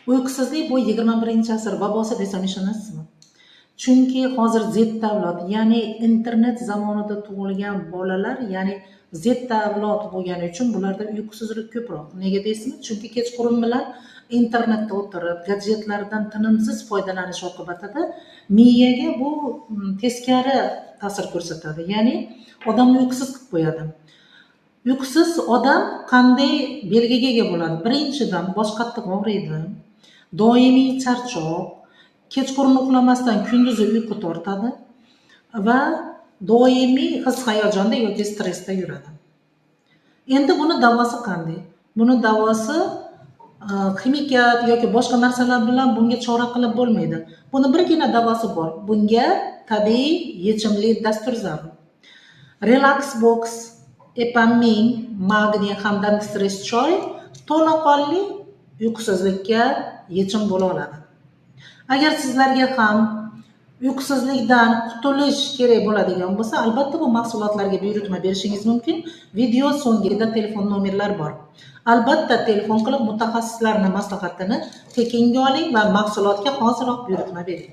Uyqusizlik bu 21-asr vabosi desam, ishonasizmi? Chunki hozir Z avlod, ya'ni internet zamonida tug'ilgan bolalar, ya'ni Z avlod bo'lgani uchun bularda uyqusizlik ko'proq. Nega deysizmi? Chunki kechqurun bilan internetda o'tirib, gadjetlardan tinimsiz foydalanish oqibatida miyaga bu teskari ta'sir ko'rsatadi. Ya'ni odamni uyqusiz qilib qo'yadi. Uyqusiz odam qanday belgiga ega bo'ladi? Birinchidan, bosh qattiq og'riydi, doimiy charchoq, kechqurun uxlamasdan kunduzi uyqu tortadi va doimiy his hayajonda yoki stressda yuradi. Endi buni davosi qanday? Buni davosi ximikat yoki boshqa narsalar bilan bunga chora qilib bo'lmaydi. Buni birgina davosi bor. Bunga tabiiy yechimli dastur zarur. Relax Box, Epamin, magniy hamda stress choy to'laqonli uyqusizlikka yechim bo'la oladi. Agar sizlarga ham uyqusizlikdan qutulish kerak bo'ladigan bo'lsa, albatta bu mahsulotlarga buyurtma berishingiz mumkin. Video so'ngida telefon nomerlar bor. Albatta telefon qilib, mutaxassislarning maslahatini tekinga oling va mahsulotga hoziroq buyurtma bering.